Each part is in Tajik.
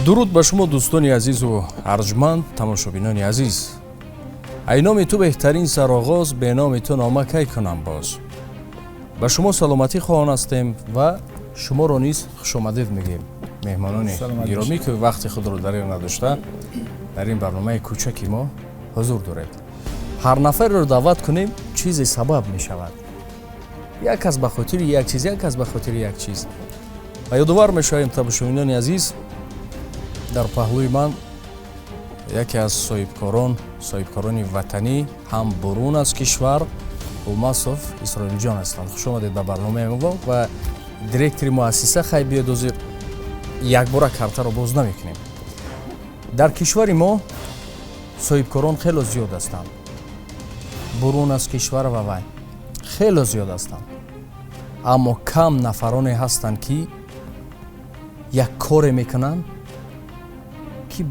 Дуруд ба шумо, дӯстони азизу арҷманд, тамошобинони азиз. Ай номи ту беҳтарин сароғоз, бе номи ту нома кай кунам боз. Ба шумо саломатӣ хоҳон ҳастем ва шуморо низ хушомадед мегӯем, меҳмонони гиромӣ, ки вақти худро дареғ надошта дар ин барномаи кӯчаки мо ҳузур доред. Ҳар нафареро даъват кунем, чизе сабаб мешавад. Як кас ба хотири як чиз, як кас ба хотири як чиз. Ва ёдовар мешавем, тамошобинони азиз, дар паҳлӯи ман яке аз соҳибкорон, соҳибкорони ватанӣ ҳам бурун аз кишвар, Улмасов Исроилҷон ҳастанд. Хуш омадед ба барномаи мо ва директори муассиса. Хай, биёед, ҳозир якбора картаро боз намекунем. Дар кишвари мо соҳибкорон хело зиёд ҳастанд, бурун аз кишвар ва вай хело зиёд ҳастанд, аммо кам нафароне ҳастанд, ки як коре мекунанд, ки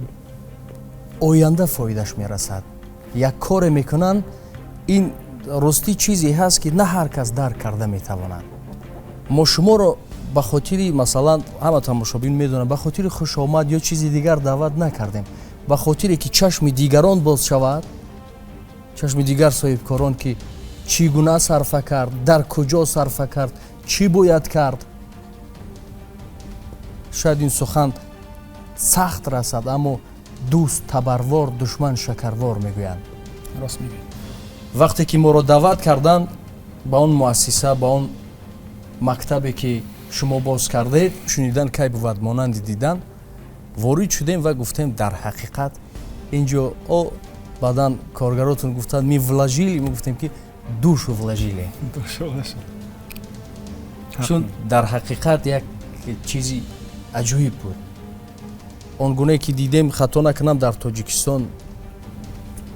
оянда фоидаш мерасад. Як коре мекунанд, ин ростӣ чизе ҳаст, ки на ҳар кас дарк карда метавонад. Мо шуморо ба хотири, масалан, ҳама тамошобин медонанд, ба хотири хушомад ё чизи дигар даъват накардем, ба хотире ки чашми дигарон боз шавад, чашми дигар соҳибкорон, ки чӣ гуна сарфа кард, дар куҷо сарфа кард, чӣ бояд кард. Шояд ин сухан сахт расад, аммо дӯст табарвор, душман шакарвор мегӯянд. Рост мегӯед. Вақте ки моро даъват карданд ба он муассиса, ба он мактабе, ки шумо боз кардед, шунидан кай бувад монанди дидан, ворид шудем ва гуфтем, дар ҳақиқат инҷо о баъдан коргаротон гуфтанд, мы вложили, мо гуфтем, ки душу вложили, чун дар ҳақиқат як чизи аҷоиб буд. Он гунае ки дидем, хато накунам, дар Тоҷикистон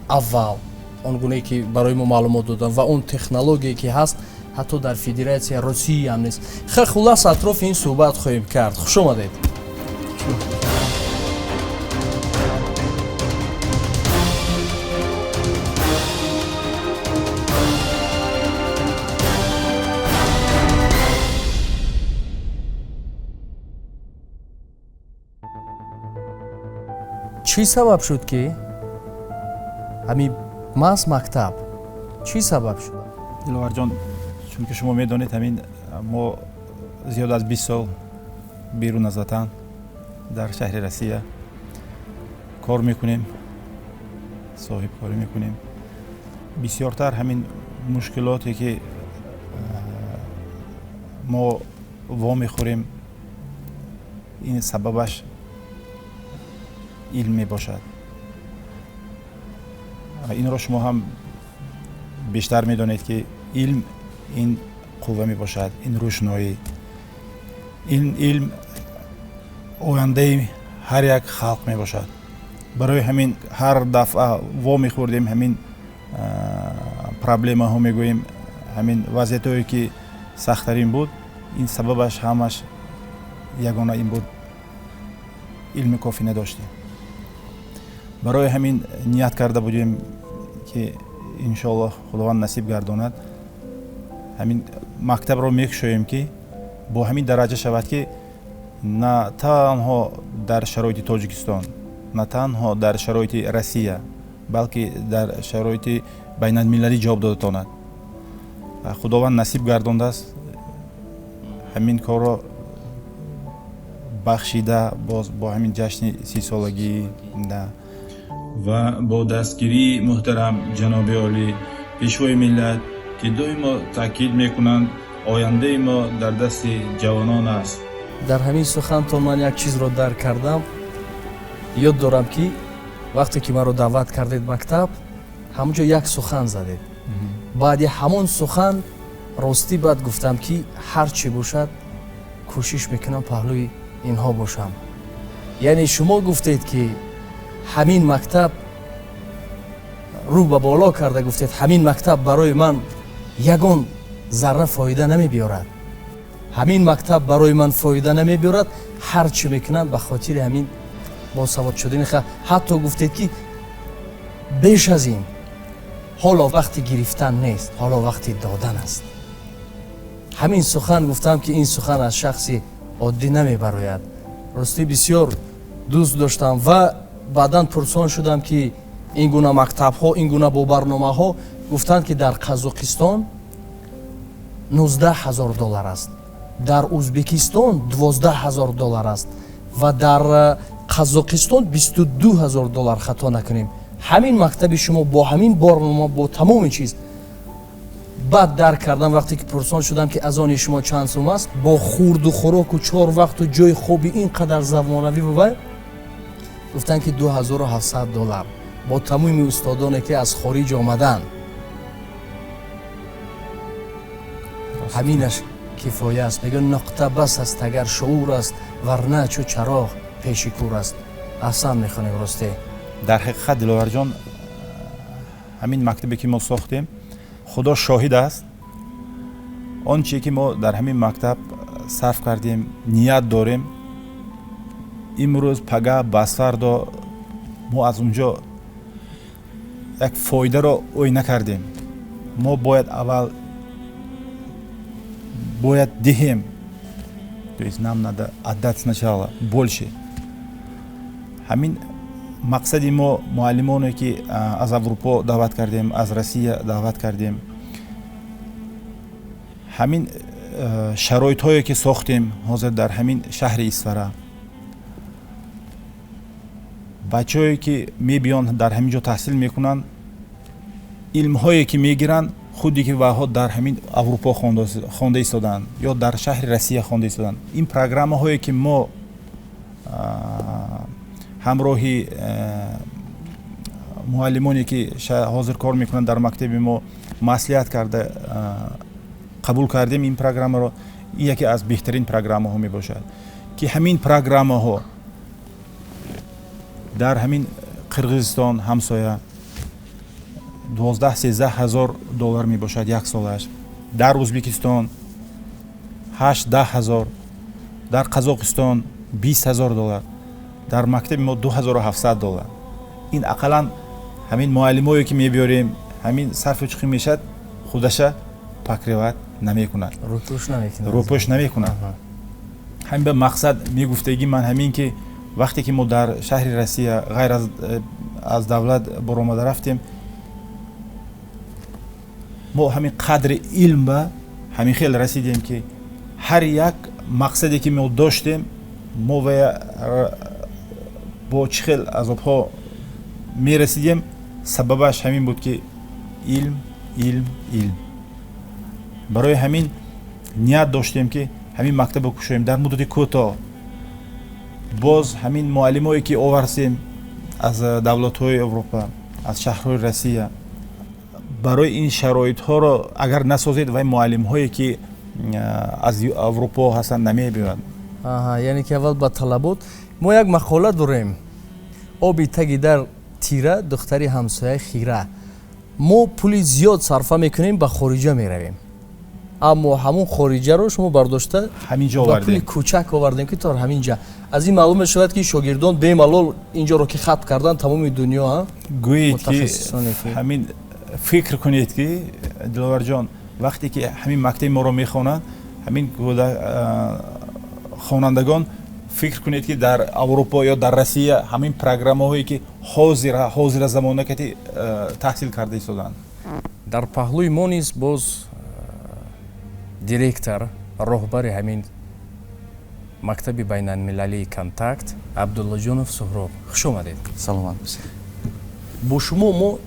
аввал, он гунае ки барои мо маълумот доданд ва он технологие ки ҳаст, ҳатто дар Федератсия Русия ҳам нест. Хе, хулас, атрофи ин суҳбат хоҳем кард. Хуш омадед. Чӣ сабаб шуд, ки ҳамин маҳз мактаб, чӣ сабаб шуд? Диловарҷон, чунки шумо медонед, ҳамин мо зиёд аз 20 сол берун аз ватан, дар шаҳри Россия кор мекунем, соҳибкорӣ мекунем. Бисёртар ҳамин мушкилоте, ки мо вомехӯрем, ин сабабаш илм мебошад. Инро шумо ҳам бештар медонед, ки илм ин қувва мебошад, ин рӯшноӣ, ин илм ояндаи ҳар як халқ мебошад. Барои ҳамин ҳар дафъа вомехӯрдем ҳамин проблемаҳо, мегӯем, ҳамин вазъиятҳое, ки сахттарин буд, ин сабабаш ҳамаш ягона ин буд: илми кофӣ надоштем. Барои ҳамин ният карда будем, ки иншоаллоҳ, Худованд насиб гардонад, ҳамин мактабро мекушоем, ки бо ҳамин дараҷа шавад, ки на танҳо дар шароити Тоҷикистон, на танҳо дар шароити Россия, балки дар шароити байналмилалӣ ҷавоб дода тавонад. Худованд насиб гардондааст, ҳамин корро бахшида, боз бо ҳамин ҷашни 30-солагӣ. Ва бо дастгирии муҳтарам ҷаноби олӣ, Пешвои миллат, ки доимо таъкид мекунанд, ояндаи мо дар дасти ҷавонон аст. Дар ҳамин сухантон ман як чизро дарк кардам. Ёд дорам, ки вақте ки маро даъват кардед мактаб, ҳамонҷо як сухан задед. Баъди ҳамон сухан, ростӣ, баъд гуфтам, ки ҳар чӣ бошад, кӯшиш мекунам паҳлӯи инҳо бошам. Яъне шумо гуфтед, ки ҳамин мактаб, рӯ ба боло карда гуфтед, ҳамин мактаб барои ман ягон зарра фоида намебиёрад, ҳамин мактаб барои ман фоида намебиёрад, ҳар чӣ мекунам, ба хотири ҳамин босавод шудани. Ҳатто гуфтед, ки беш аз ин ҳоло вақти гирифтан нест, ҳоло вақти додан аст. Ҳамин сухан, гуфтам, ки ин сухан аз шахси оддӣ намебарояд. Ростӣ, бисёр Дӯст доштам ва баъдан пурсон шудам, ки ин гуна мактабҳо, ин гуна бо барномаҳо, гуфтанд, ки дар Қазоқистон 19 ҳазор доллар аст, дар Узбекистон 12 ҳазор доллар аст ва дар Қазоқистон 22 ҳазор доллар, хато накунем. Ҳамин мактаби шумо бо ҳамин барнома, бо тамоми чиз. Баъд дарк кардам, вақте ки пурсон шудам, ки аз они шумо чанд сум аст, бо хурду хӯроку чор вақту ҷои хоби ин қадар замонавӣ бувай, гуфтанд, ки 2700 доллар бо тамоми устодоне, ки аз хориҷ омаданд. Ҳаминаш кифоя аст. Мегӯяд, нуқта бас аст, агар шуур аст, варна чу чароғ пеши кур аст. Аҳсан мехонем, росте. Дар ҳақиқат, Диловарҷон, ҳамин мактабе, ки мо сохтем, Худо шоҳид аст, он чизе, ки мо дар ҳамин мактаб сарф кардем, ният дорем, имрӯз, пага, басфардо мо аз он ҷо як фоидаро ой накардем. Мо бояд аввал бояд диҳем, то есть нам надо отдать сначала больше. Ҳамин мақсади мо, муаллимоне, ки аз Аврупо даъват кардем, аз Россия даъват кардем, ҳамин шароитҳое, ки сохтем, ҳозир дар ҳамин шаҳри Исфара бачаҳое, ки мебиёнд, дар ҳамин ҷо таҳсил мекунанд, илмҳое, ки мегиранд, худе ки ваҳо дар ҳамин Аврупо хонда истодаанд ё дар шаҳри Россия хонда истодаанд. Ин программаҳое, ки мо ҳамроҳи муаллимоне, ки ҳозир кор мекунанд дар мактаби мо, маслиҳат карда қабул кардем ин программаро, ин яке аз беҳтарин программаҳо мебошад, ки ҳамин программаҳо дар ҳамин Қирғизистон ҳамсоя 12-13 ҳазор доллар мебошад як солаш, дар Узбекистон 8-10 ҳазор, дар Қазоқистон 20 ҳазор доллар, дар мактаби мо 2700 доллар. Ин ақаллан ҳамин муаллимое, ки мебиёрем, ҳамин сарфу чиқӣ мешавад, худаша покрывать намекунад, рӯпӯш намекунад. Ҳамин ба мақсад мегуфтагӣ ман ҳамин, ки вақте ки мо дар шаҳри Россия ғайр аз давлат баромада рафтем, мо ҳамин қадри илм ба ҳамин хел расидем, ки ҳар як мақсаде, ки мо доштем, мо вая бо чӣ хел азобҳо мерасидем, сабабаш ҳамин буд, ки илм, илм, илм. Барои ҳамин ният доштем, ки ҳамин мактабро кушоем дар муддати кӯтоҳ. Боз ҳамин муаллимое, ки оварсем аз давлатҳои Аврупо, аз шаҳрҳои Россия, барои ин шароитҳоро агар насозед, вай муаллимҳое, ки аз Аврупо ҳастанд, намебиёянд. Яъне ки аввал ба талабот. Мо як мақола дорем: оби таги дар тира, духтари ҳамсоя хира. Мо пули зиёд сарфа мекунем, ба хориҷа меравем, аммо ҳамун хориҷаро шумо бардошта ба пули кӯчак овардем, ки то ҳамин ҷа. Аз ин маълум мешавад, ки шогирдон бемалол инҷоро ки хатм кардан, тамоми дунё. Гӯед, ки ҳамин фикр кунед, ки Диловарҷон, вақте ки ҳамин мактаби моро мехонанд, ҳамин хонандагон, фикр кунед, ки дар Аврупо ё дар Россия ҳамин программаҳое, ки ҳозира замона кати таҳсил карда истоданд. Дар паҳлӯи мо низ боз директор, роҳбари ҳамин мактаби байналмилалии «Контакт» Абдуллоҷонов Суҳроб. Хуш омадед. Саломат бошед. Бо шумо мо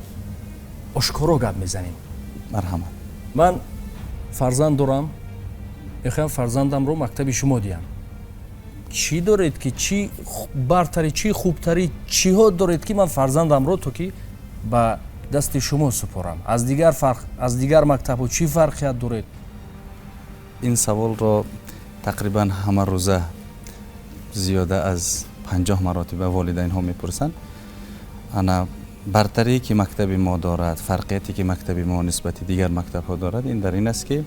ошкоро гап мезанем. Марҳамат. Ман фарзанд дорам, мехоҳам фарзандамро мактаби шумо диҳам. Чӣ доред, ки чӣ бартари, чӣ хубтари, чиҳо доред, ки ман фарзандамро то ки ба дасти шумо супорам? Аз дигар фарқ, аз дигар мактабҳо чӣ фарқият доред? Ин саволро тақрибан ҳамарӯза зиёда аз 50 маротиба волидайнҳо мепурсанд. Ана бартарие, ки мактаби мо дорад, фарқияте, ки мактаби мо нисбати дигар мактабҳо дорад, ин дар ин аст, ки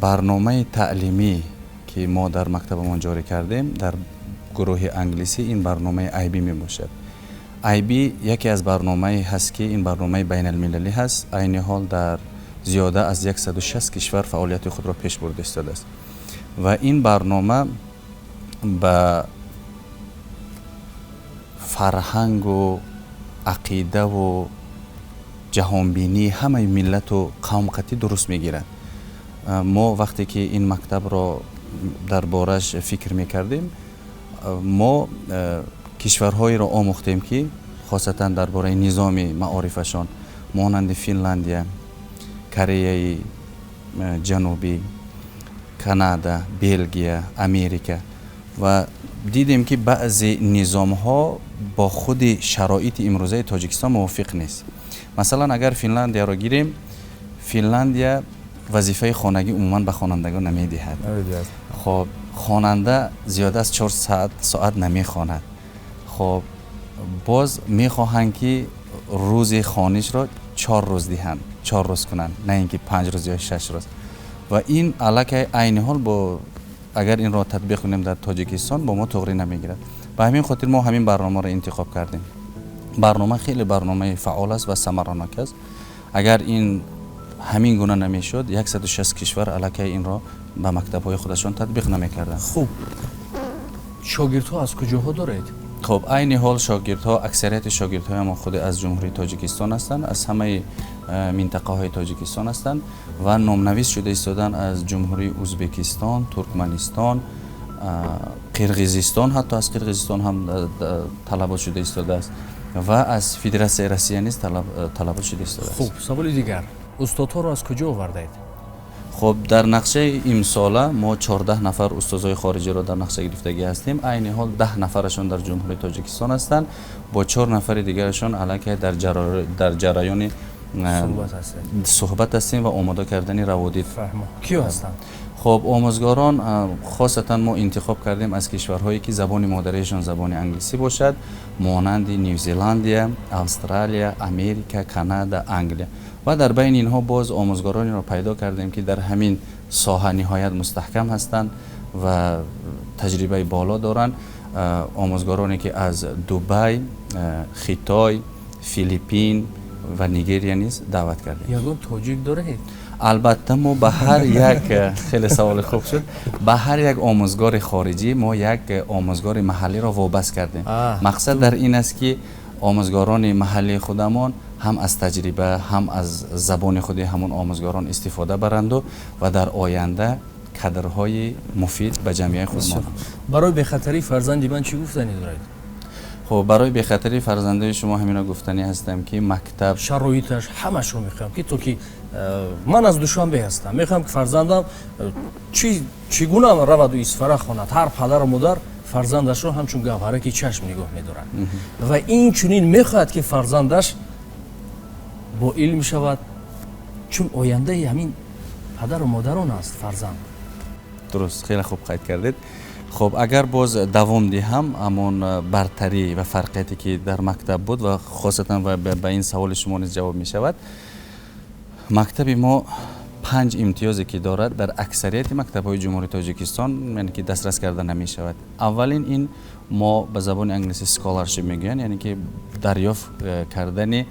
барномаи таълимӣ, ки мо дар мактабамон ҷорӣ кардем дар гурӯҳи англисӣ, ин барномаи IB мебошад. IB яке аз барномае ҳаст, ки ин барномаи байналмилалӣ ҳаст, айни ҳол дар зиёда аз 160 кишвар фаъолияти худро пеш бурда истодааст ва ин барнома ба Фарҳангу ақидаву ҷаҳонбинии ҳамаи миллату қавм қатъӣ дуруст мегирад. Мо вақте ки ин мактабро дар бораш фикр мекардем, мо кишварҳоеро омӯхтем, ки хосатан дар бораи низоми маорифашон, монанди Финландия, Кореяи Ҷанубӣ, Канада, Белгия, Америка, ва дидем, ки баъзе низомҳо бо худи шароити имрӯзаи Тоҷикистон мувофиқ нест. Масалан, агар Финландияро гирем, Финландия вазифаи хонагӣ умуман ба хонандагон намедиҳад. Хоб, хонанда зиёда аз 4 соат намехонад. Хоб, боз мехоҳанд, ки рӯзи хонишро 4 рӯз диҳанд, 4 рӯз кунанд, на ин ки 5 рӯз ё 6 рӯз. Ва ин аллакай айни ҳол бо агар инро татбиқ кунем дар Тоҷикистон, бо мо туғрӣ намегирад. Ба ҳамин хотир мо ҳамин барномаро интихоб кардем. Барнома хеле барномаи фаъол аст ва самаранок аст. Агар ин ҳамин гуна намешуд, 160 кишвар аллакай инро ба мактабҳои худашон татбиқ намекарданд. Хуб, шогирдҳо аз куҷоҳо доред? Хуб, айни ҳол шогирдҳо, аксарияти шогирдҳои мо худи аз Ҷумҳурии Тоҷикистон ҳастанд, аз ҳамаи минтақаҳои Тоҷикистон ҳастанд ва номнавис шуда истодан аз Ҷумҳурии Ӯзбекистон, Туркманистон, Қирғизистон, ҳатто аз Қирғизистон ҳам талабот шуда истодааст ва аз Федератсияи Россия низ талабот шуда истодааст. Хуб, саволи дигар: устодҳоро аз куҷо овардаед? Хуб, дар нақшаи имсола мо 14 нафар устозҳои хориҷиро дар нақша гирифтагӣ ҳастем. Айни ҳол 10 нафарашон дар Ҷумҳурии Тоҷикистон ҳастанд, бо чор нафари дигарашон аллакай дар ҷараёни суҳбат ҳастем ва омода кардани раводид. Киё ҳастанд? Хуб, омӯзгорон хосатан мо интихоб кардем аз кишварҳое, ки забони модариашон забони англисӣ бошад, монанди Нью Зеландия, Австралия, Америка, Канада, Англия. Ва дар байни инҳо боз омӯзгоронеро пайдо кардем, ки дар ҳамин соҳа ниҳоят мустаҳкам ҳастанд ва таҷрибаи боло доранд, омӯзгороне, ки аз Дубай, Хитой, Филиппин ва Нигерия низ даъват кардем. Ягон тоҷик доред? Албатта, мо ба ҳар як, хеле саволи хуб шуд, ба ҳар як омӯзгори хориҷӣ мо як омӯзгори маҳаллиро вобаст кардем. Мақсад дар ин аст, ки омӯзгорони маҳаллии худамон ҳам аз таҷриба, ҳам аз забони худи ҳамон омӯзгорон истифода баранду ва дар оянда кадрҳои муфид ба ҷамъияи худмон. Барои бехатарии фарзанди ман чӣ гуфтанӣ доред? Хуб, барои бехатарии фарзандои шумо ҳамино гуфтанӣ ҳастам, ки мактаб Шароиташ ҳамашро мехоҳам, ки то ки ман аз Душанбе ҳастам, мехоҳам, ки фарзандам чӣ гуна раваду Исфара хонад. Ҳар падару модар фарзандашро ҳамчун гавҳараки чашм нигоҳ медорад ва ин чунин мехоҳад, ки фарзандаш бо илм шавад, чун ояндаи ҳамин падару модарон аст фарзанд. Дуруст, хеле хуб қайд кардед. Хуб, агар боз давом диҳам ҳамон бартарӣ ва фарқияте, ки дар мактаб буд, ва хосатан ба ин саволи шумо низ ҷавоб мешавад, мактаби мо панҷ имтиёзе, ки дорад, дар аксарияти мактабҳои Ҷумҳурии Тоҷикистон, яъне ки дастрас карда намешавад. Аввалин, ин мо ба забони англисӣ scholarship мегӯянд, яъне ки дарёфт кардани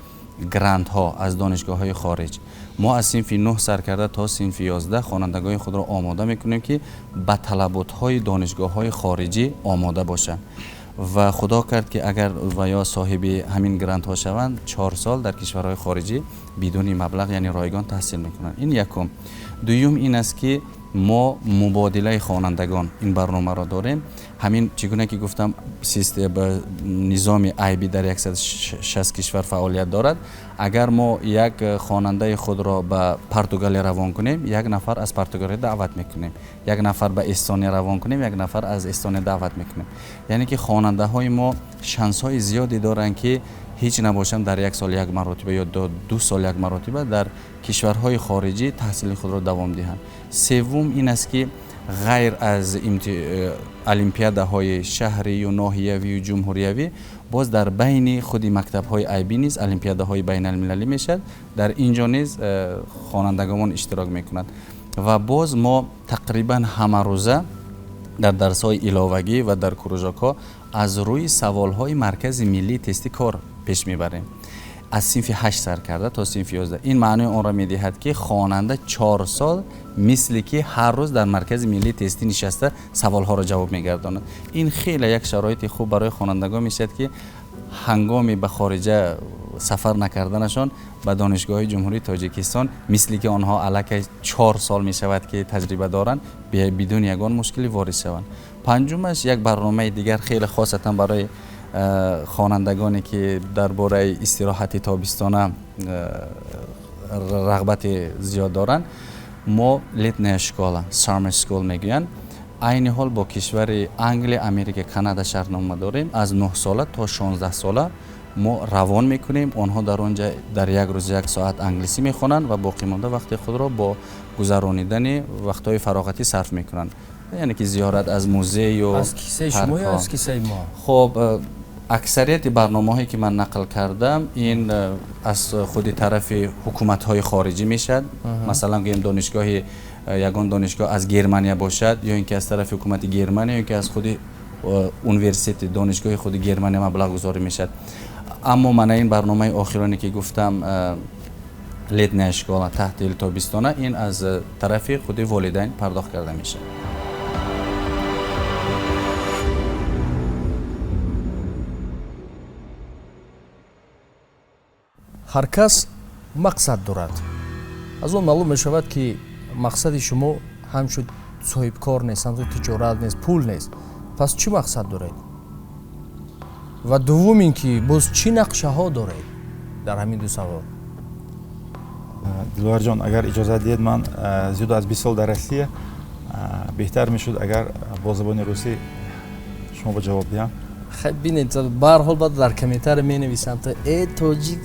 грантҳо аз донишгоҳҳои хориҷ. Мо аз синфи 9 сар карда то синфи 11 хонандагони худро омода мекунем, ки ба талаботҳои донишгоҳҳои хориҷӣ омода бошанд. Ва худо кард, ки агар ва ё соҳиби ҳамин грантҳо шаванд, 4 сол дар кишварҳои хориҷӣ бидуни маблағ, яъне ройгон таҳсил мекунанд. Ин якум. Дуюм ин аст, ки мо мубодилаи хонандагон ин барномаро дорем. Ҳамин чӣ гуна ки гуфтам, низоми IB дар 160 кишвар фаъолият дорад. Агар мо як хонандаи худро ба Португалия равон кунем, як нафар аз Португалия даъват мекунем, як нафар ба Эстония равон кунем, як нафар аз Эстония даъват мекунем. Яъне ки хонандаҳои мо шансҳои зиёде доранд, ки ҳеҷ набошанд, дар як сол як маротиба ё 2 сол як маротиба дар кишварҳои хориҷӣ таҳсили худро давом диҳанд. Севум ин аст, ки ғайр аз олимпиадаҳои шаҳрию ноҳиявию ҷумҳуриявӣ, боз дар байни худи мактабҳои IB низ олимпиадаҳои байналмилалӣ мешавад. Дар ин ҷо низ хонандагомон иштирок мекунанд. Ва боз мо тақрибан ҳамарӯза дар дарсҳои иловагӣ ва дар кружокҳо аз рӯи саволҳои Маркази миллии тестӣ кор пеш мебарем, аз синфи 8 сар карда то синфи 11. Ин маънои онро медиҳад, ки хонанда 4 сол мисли ки ҳар рӯз дар Маркази миллии тестӣ нишаста, саволҳоро ҷавоб мегардонад. Ин хеле як шароити хуб барои хонандагон мешавад, ки Ҳангоми ба хориҷа сафар накарданашон ба донишгоҳи Ҷумҳурии Тоҷикистон, мисли ки онҳо аллакай 4 сол мешавад ки таҷриба доранд, бидуни ягон мушкилӣ ворид шаванд. Панҷумаш, як барномаи дигар, хеле хосатан барои хонандагоне ки дар бораи истироҳати тобистона рағбати зиёд доранд, мо летняя школа, summer school мегӯянд. Айни ҳол бо кишвари Англия, Америка, Канада шартнома дорем. Аз 9 сола то 16 сола мо равон мекунем. Онҳо дар он ҷа дар як рӯз як соат англисӣ мехонанд ва боқимонда вақти худро бо гузаронидани вақтҳои фароғатӣ сарф мекунанд, яъне ки зиёрат аз музею Аз кисаи шумо ё аз кисаи мо? Хоб, аксарияти барномаҳое ки ман нақл кардам, ин аз худи тарафи ҳукуматҳои хориҷӣ мешавад. Масалан, гӯем, донишгоҳи ягон донишгоҳ аз Германия бошад, ё ин ки аз тарафи ҳукумати Германия, ё ки аз худи университети донишгоҳи худи Германия маблағгузорӣ мешавад. Аммо мана ин барномаи охироне ки гуфтам, летняя школа, таътили тобистона, ин аз тарафи худи волидайн пардохт карда мешавад. Ҳар кас мақсад дорад. Аз он маълум мешавад, ки мақсади шумо ҳамчун соҳибкор нест, ҳамчун тиҷорат нест, пул нест. Пас чӣ мақсад доред? Ва дуввум ин ки боз чӣ нақшаҳо доред? Дар ҳамин ду савол. Диловарҷон, агар иҷозат диҳед, ман зиёд аз 20 сол дар Россия, беҳтар мешуд, агар бо забони русӣ шумо ба ҷавоб диҳам. Хай, бинед, баҳар ҳол баъд дар комментария менависам, то тоҷик.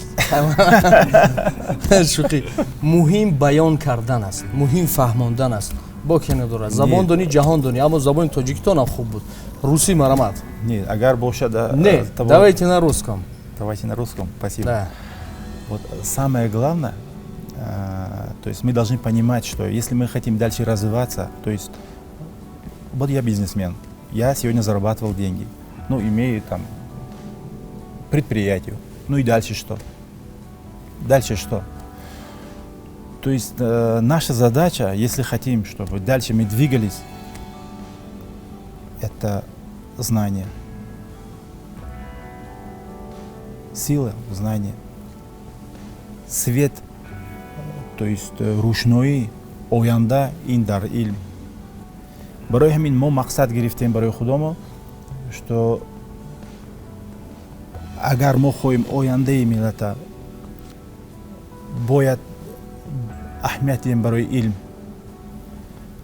Шӯхӣ. Муҳим баён кардан аст, муҳим фаҳмондан аст. Боке надорад, забон донӣ, ҷаҳон донӣ. Аммо забони тоҷикитонам хуб буд. Русӣ, марамат. Не, агар бошад. Не, давайте на русском. Давайте на русском, спасибо. Да. Вот самое главное, то есть мы должны понимать, что если мы хотим дальше развиваться, то есть вот я бизнесмен, я сегодня зарабатывал деньги, ну, имею там предприятие, ну и дальше что? Дальше что? То есть наша задача, если хотим, чтобы дальше мы двигались, это знание. Сила в знании. Свет, то есть рӯшноӣ, оянда ин дар илм. Барои ҳамин мо мақсад гирифтем барои худомо, что агар мо хоҳем ояндаи миллата, бояд аҳамият диҳем барои илм,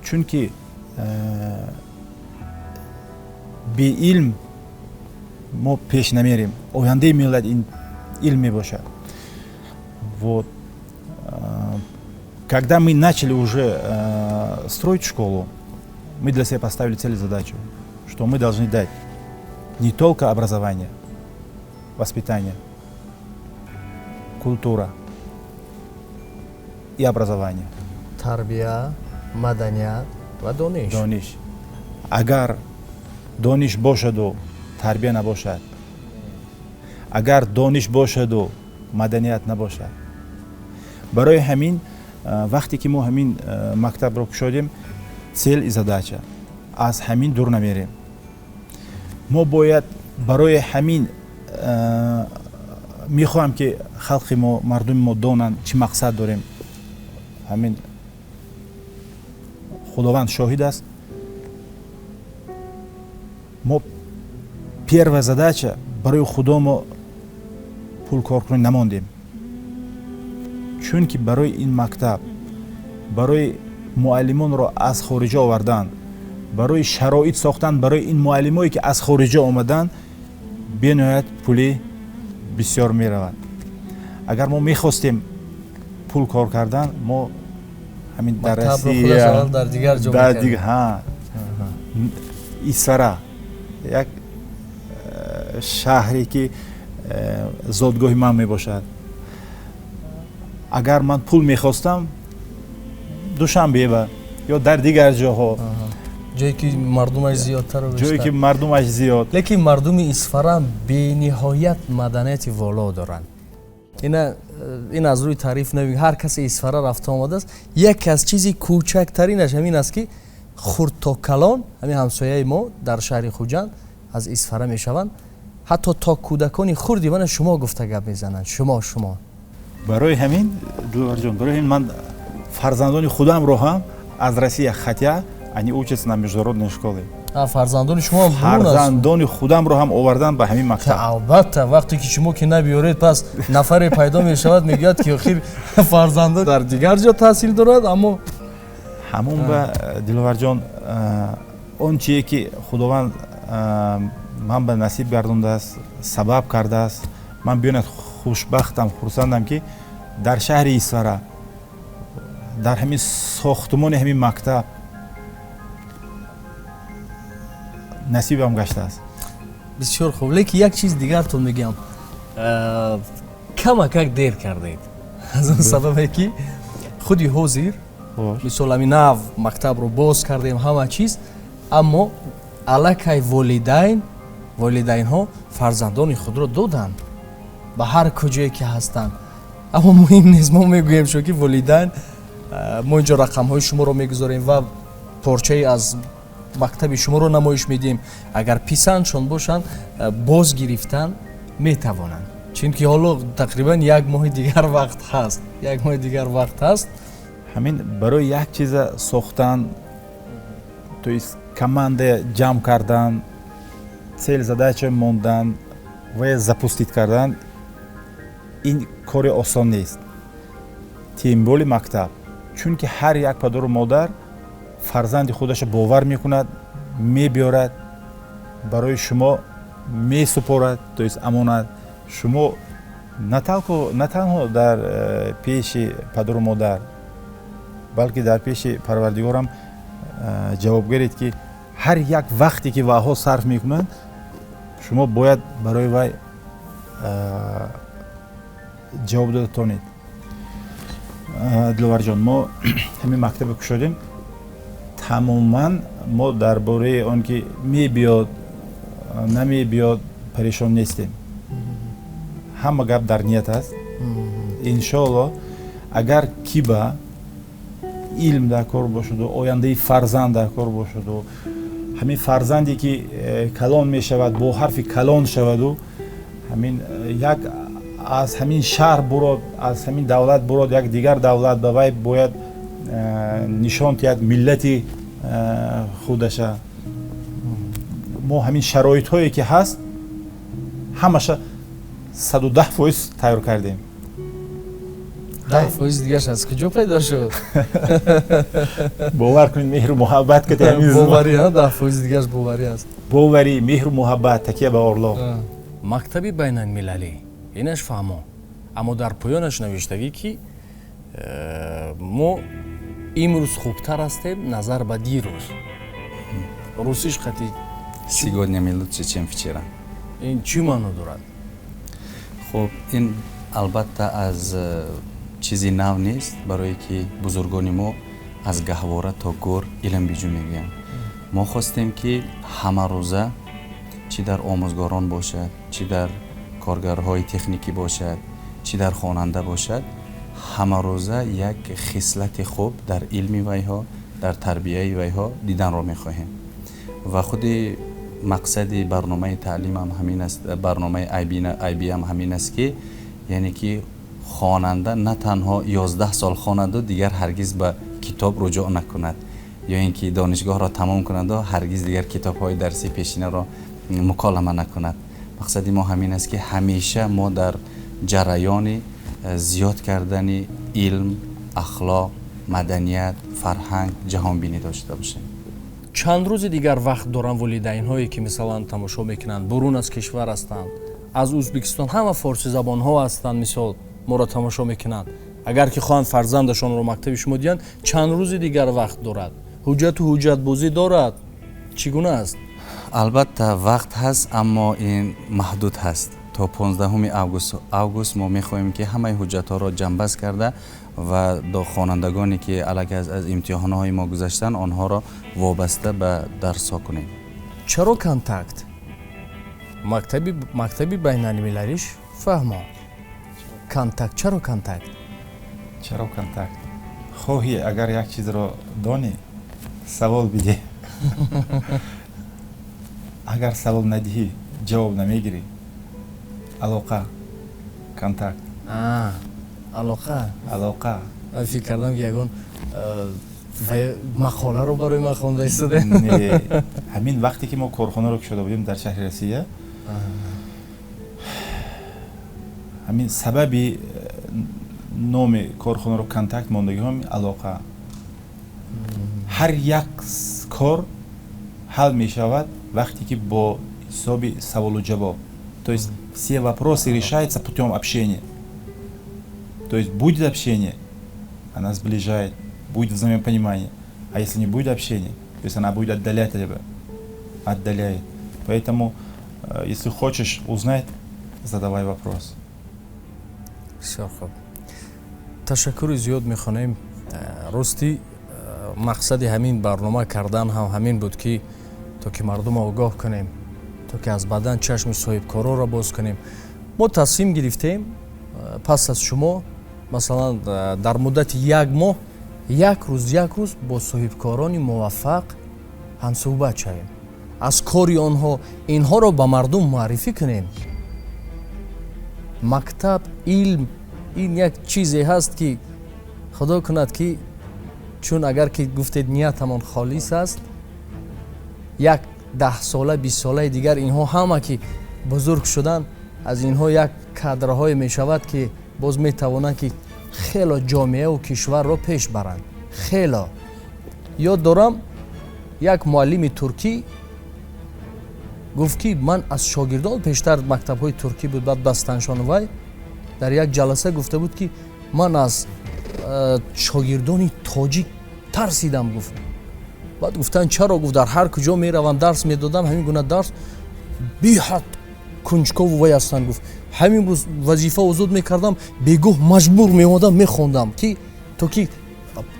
чунки беилм мо пеш намерем. Ояндаи миллат ин илм мебошад. Вот когда мы начали уже строить школу, мы для себя поставили цель и задачу, что мы должны дать не только образование, воспитание, культура и образование. Тарбия, маданият ва дониш. Дониш. Агар дониш бошаду тарбия набошад, агар дониш бошаду маданият набошад. Барои ҳамин, вақте ки мо ҳамин мактабро кушодем, цель и задача, аз ҳамин дур намерем. Мо бояд барои ҳамин мехоҳам, ки халқи мо, мардуми мо донанд, чӣ мақсад дорем. Ҳамин Худованд шоҳид аст, мо первая задача барои худомо пул кор кунӣ намондем, чунки барои ин мактаб, барои муаллимонро аз хориҷа овардан, барои шароит сохтан барои ин муаллимое, ки аз хориҷа омаданд, бениҳоят пули бисёр меравад. Агар мо мехостем пул кор кардан, мо ҳамин дар Россия, дар дигар ҷо. Исфара, як шаҳре ки зодгоҳи ман мебошад, агар ман пул мехостам, Душанбеба ё дар дигар ҷоҳо. Ҷое ки мардумаш зиёдтару ҷое ки мардумаш зиёд. Лекин мардуми Исфара бениҳоят маданияти воло доранд. Ин аз рӯи таъриф нави, ҳар касе Исфара рафта омадааст, яке аз чизи кӯчактаринаш ҳамин аст, ки хурд то калон, ҳамин ҳамсояи мо дар шаҳри Хуҷанд аз Исфара мешаванд, Ҳатто то кӯдакони хурди мана шумо гуфта гап мезананд. Шумо, шумо. Барои ҳамин, Диловарҷон, барои ҳамин ман фарзандони худамро ҳам аз Россия, хотя они учатся на международной школе. Фарзандони шумо ҳам бурун аст? Фарзандони худамро ҳам овардан ба ҳамин мактаб. Албатта, вақте ки шумо ки набиёред, пас нафаре пайдо мешавад, мегӯяд ки охир фарзандон дар дигар ҷо таҳсил дорад, аммо Ҳамон ба, Диловарҷон, он чие ки Худованд ман ба насиб гардондааст, сабаб кардааст, ман беонад хушбахтам, хурсандам, ки дар шаҳри Исфара, дар ҳамин сохтумони ҳамин мактаб насибам гаштааст. Бисёр хуб, лекин як чиз дигартон мегӯям, камакак дер кардед, аз он сабабе ки худи ҳозир, мисол, ҳамин нав мактабро боз кардем, ҳама чиз, аммо аллакай волидайнҳо фарзандони худро доданд ба ҳар куҷое ки ҳастанд. Аммо муҳим нест, мо мегӯем шо ки волидайн, мо инҷо рақамҳои шуморо мегузорем ва порчае аз мактаби шуморо намоиш медиҳем. Агар писандшон бошанд, боз гирифтан метавонанд, чунки ҳоло тақрибан як моҳи дигар вақт ҳаст, як моҳи дигар вақт ҳаст. Ҳамин барои як чиза сохтан, то есть команда ҷамъ кардан, цель, задача мондан ва запустить кардан, ин кори осон нест, тем более мактаб, чунки ҳар як падару модар фарзанди худаша бовар мекунад, мебиёрад, барои шумо месупорад, то есть амонат. Шумо на танҳо дар пеши падару модар, балки дар пеши Парвардигорам ҷавобгаред, ки ҳар як вақте ки ваҳо сарф мекунанд, шумо бояд барои вай ҷавоб дода тонед. Диловарҷон, мо ҳамин мактабе кушодем, тамоман мо дар бораи он ки мебиёд, намебиёд, парешон нестем. Ҳама гап дар ният аст. Иншоалло, агар ки ба илм дар кор бошаду ояндаи фарзанд дар кор бошаду ҳамин фарзанде ки калон мешавад, бо ҳарфи калон шаваду ҳамин як аз ҳамин шаҳр бурод, аз ҳамин давлат бурод, як дигар давлат ба вай бояд нишон диҳад миллати худаша. Мо ҳамин шароитҳое ки ҳаст, ҳамаша 110% тайёр кардем. 10% дигарш аз куҷо пайдо шуд? Бовар кунед, меҳру муҳаббат. Боварӣ, 10% дигарш боварӣ аст. Боварӣ, меҳру муҳаббат, такя ба Аллоҳ. Мактаби байналмилалӣ, инаш фаҳмо, аммо дар поёнаш навиштагӣ ки мо имрӯз хубтар ҳастем назар ба дирӯз. Русиш қати. Сегодня мы лучше, чем вчера. Ин чӣ маъно дорад? Хуб, ин албатта аз чизи нав нест, барое ки бузургони мо аз гаҳвора то гӯр илм биҷӯ мегӯянд. Мо хостем, ки ҳамарӯза, чӣ дар омӯзгорон бошад, чӣ дар коргарҳои техникӣ бошад, чӣ дар хонанда бошад, ҳамарӯза як хислати хуб дар илми вайҳо, дар тарбияи вайҳо диданро мехоҳем. Ва худи мақсади барномаи таълимам ҳамин аст, барномаи IB ам ҳамин аст, ки яъне ки хонанда на танҳо 11 сол хонаду дигар ҳаргиз ба китоб руҷӯъ накунад, ё ин ки донишгоҳро тамом кунаду ҳаргиз дигар китобҳои дарсии пешинаро муколама накунад. Мақсади мо ҳамин аст, ки ҳамеша мо дар ҷараёни зиёд кардани илм, ахлоқ, маданият, фарҳанг, ҷаҳонбинӣ дошта бошем. Чанд рӯзи дигар вақт доранд волидайнҳое ки мисалан тамошо мекунанд, бурун аз кишвар ҳастанд, аз Ӯзбекистон, ҳама форсизабонҳо ҳастанд, мисол, моро тамошо мекунанд, агар ки хоҳанд фарзандашонро мактаби шумо диҳанд, чанд рӯзи дигар вақт дорад? Ҳуҷҷату ҳуҷҷатбозӣ дорад, чӣ гуна аст? Албатта, вақт ҳаст, аммо ин маҳдуд ҳаст, то 15 август. Мо мехоҳем, ки ҳамаи ҳуҷҷатҳоро ҷамъбаст карда ва хонандагоне ки аллакай аз имтиҳонҳои мо гузаштанд, онҳоро вобаста ба дарсҳо кунем. Чаро Контакт? Мактаби байналмилалиш фаҳмо, Контакт, чаро Контакт? Чаро Контакт? Хоҳӣ агар як чизро донӣ, савол бидеҳ. Агар савол надиҳӣ, ҷавоб намегирӣ. Алоқа, контакт. Алоқа. Алоқа. Ман фикр кардам, ки ягон мақоларо барои ман хонда истода. Не, ҳамин вақте ки мо корхонаро кушода будем дар шаҳри Россия, ҳамин сабаби номи корхонаро Контакт мондагиҳом алоқа. Ҳар як кор ҳал мешавад, вақте ки бо ҳисоби саволу ҷавоб, то есть все вопросы решаются путем общения. То есть будет общение, она сближает, будет взаимопонимание. А если не будет общения, то есть она будет отдалять тебя, отдаляет. Поэтому, если хочешь узнать, задавай вопрос. Бисёр хуб, ташаккури зиёд мехонем. Ростӣ, мақсади ҳамин барнома кардан ҳам ҳамин буд, ки то ки мардумро огоҳ кунем, то ки аз баъдан чашми соҳибкороро боз кунем. Мо тасмим гирифтем, пас аз шумо, масалан, дар муддати як моҳ як рӯз, як рӯз бо соҳибкорони муваффақ ҳамсӯҳбат шавем, аз кори онҳо, инҳоро ба мардум муаррифӣ кунем. Мактаб, илм ин як чизе ҳаст, ки худо кунад, ки чун агар ки гуфтед, ниятамон холис аст, як 10 сола, 20 солаи дигар инҳо ҳама ки бузург шуданд, аз инҳо як кадрҳое мешавад, ки боз метавонанд, ки хело ҷомеаву кишварро пеш баранд. Хело ёд дорам, як муаллими туркӣ гуфт, ки ман аз шогирдон, пештар мактабҳои туркӣ буд, баъд бастаншон, вай дар як ҷаласа гуфта буд, ки ман аз шогирдони тоҷик тарсидам, гуфт. Баъд гуфтанд, чаро? Гуфт, дар ҳар куҷо меравам, дарс медодам, ҳамин гуна дарс, беҳад кунҷкову вай ҳастанд. Гуфт, ҳамин рӯз вазифа озод мекардам, бегоҳ маҷбур меомадам, мехондам, ки то ки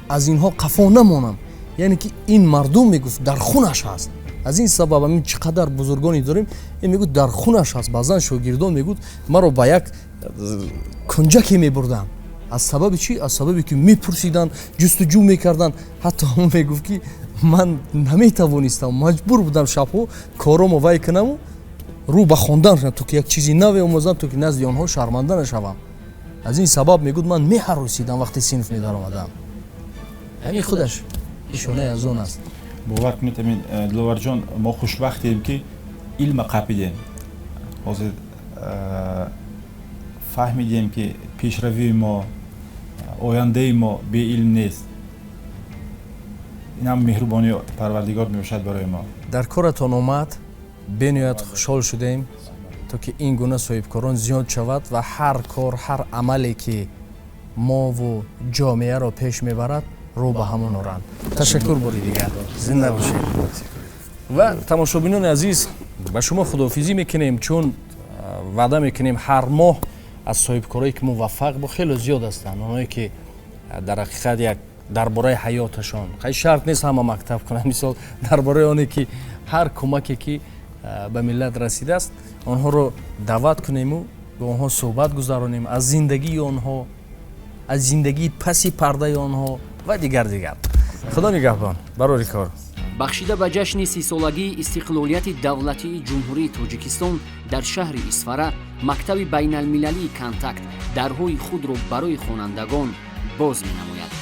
аз инҳо қафо намонам. Яъне ки ин мардум, мегуфт, дар хунаш ҳаст. Аз ин сабаб ҳамин чӣ қадар бузургоне дорем, ин мегӯд, дар хунаш ҳаст. Баъзан шогирдон, мегӯд, маро ба як кунҷаке мебурданд. Аз сабаби чӣ? Аз сабабе ки мепурсиданд, ҷустуҷӯ мекарданд. Ҳатто мегуфт, ки ман наметавонистам, маҷбур будам шабҳо коромо вай кунаму рӯ ба хондан, то ки як чизи наве омӯзам, то ки назди онҳо шарманда нашавам. Аз ин сабаб, мегӯд, ман меҳаросидам, вақте синф медаромадам. Ҳамин худаш нишонаи аз он аст. Бовар кунед, амин, Диловарҷон, мо хушбахтем, ки илма қапидем. Ҳозир фаҳмидем, ки пешравии мо, ояндаи мо беилм нест. Инам меҳрубонии Парвардигор мебошад барои мо. Дар коратон омад, бениҳоят хушҳол шудем, то ки ин гуна соҳибкорон зиёд шавад ва ҳар кор, ҳар амале, ки мову ҷомеаро пеш мебарад, рӯ ба ҳамон оранд. Ташаккур бори дигар, зинда бошед. Ва тамошобинони азиз, ба шумо худоҳофизӣ мекунем, чун ваъда мекунем, ҳар моҳ аз соҳибкорое ки муваффақ бо хеле зиёд ҳастанд, онҳое ки дар ҳақиқат як дар бораи ҳаёташон, хай, шарт нест ҳама мактаб кунанд, мисол, дар бораи оне ки ҳар кӯмаке ки ба миллат расидааст, онҳоро даъват кунему бо онҳо суҳбат гузаронем аз зиндагии онҳо, аз зиндагии паси пардаи онҳо ва дигар дигар. Худо нигаҳбон, барори кор. Бахшида ба ҷашни 30-солагии истиқлолияти давлатии Ҷумҳурии Тоҷикистон дар шаҳри Исфара мактаби байналмилалии Контакт дарҳои худро барои хонандагон боз менамояд.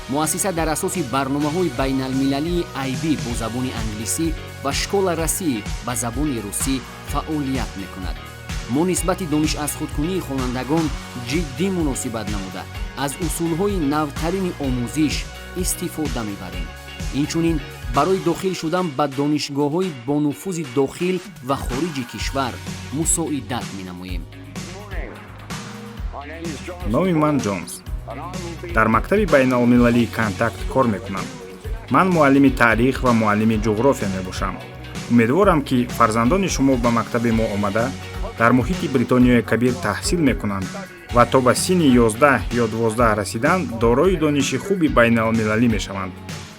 Муассиса дар асоси барномаҳои байналмилалии IB бо забони англисӣ ва Школа России ба забони русӣ фаъолият мекунад. Мо нисбати дониш аз худкунии хонандагон ҷиддӣ муносибат намуда, аз усулҳои навтарини омӯзиш истифода мебарем. Инчунин барои дохил шудан ба донишгоҳҳои бонуфузи дохил ва хориҷи кишвар мусоидат менамоем. Номи ман Ҷонс, дар мактаби байналмилалии Контакт кор мекунам. Ман муаллими таърих ва муаллими ҷуғрофия мебошам. Умедворам, ки фарзандони шумо ба мактаби мо омада, дар муҳити Бритониёи Кабир таҳсил мекунанд ва то ба синни 11 ё 12 расидан дорои дониши хуби байналмилалӣ мешаванд.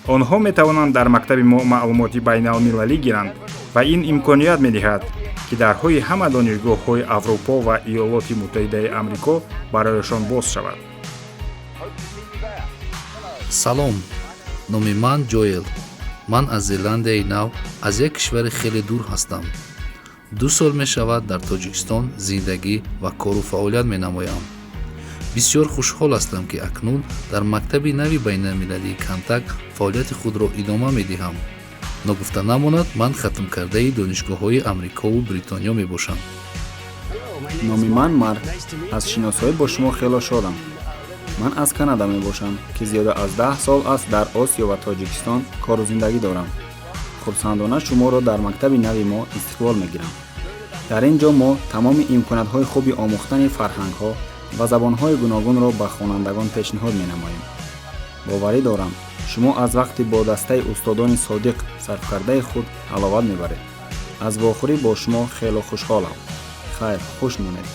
Онҳо метавонанд дар мактаби мо маълумоти байналмилалӣ гиранд ва ин имконият медиҳад, ки дарҳои ҳама донишгоҳҳои Аврупо ва Иёлоти Муттаҳидаи Амрико барояшон боз шавад. Салом, номи ман Ҷоел. Ман аз Зеландияи Нав, аз як кишвари хеле дур ҳастам. 2 сол мешавад дар Тоҷикистон зиндагӣ ва кору фаъолият менамоям. Бисёр хушҳол ҳастам, ки акнун дар мактаби нави байналмилалии «Контакт» фаъолияти худро идома медиҳам. Ногуфта намонад, ман хатмкардаи донишгоҳҳои Амрикову Бритониё мебошам. Номи ман Марк. Аз шиносоӣ бо шумо хело шодам. Ман аз Канада мебошам, ки зиёда аз 10 сол аст дар Осиё ва Тоҷикистон кору зиндагӣ дорам. Хурсандона шуморо дар мактаби нави мо истиқбол мегирам. Дар ин ҷо мо тамоми имкониятҳои хуби омӯхтани фарҳангҳо ва забонҳои гуногунро ба хонандагон пешниҳод менамоем. Боварӣ дорам, шумо аз вақти бо дастаи устодони содиқ сарфкардаи худ ҳаловат мебаред. Аз вохӯрӣ бо шумо хело хушҳолам. Хайр, хуш монед.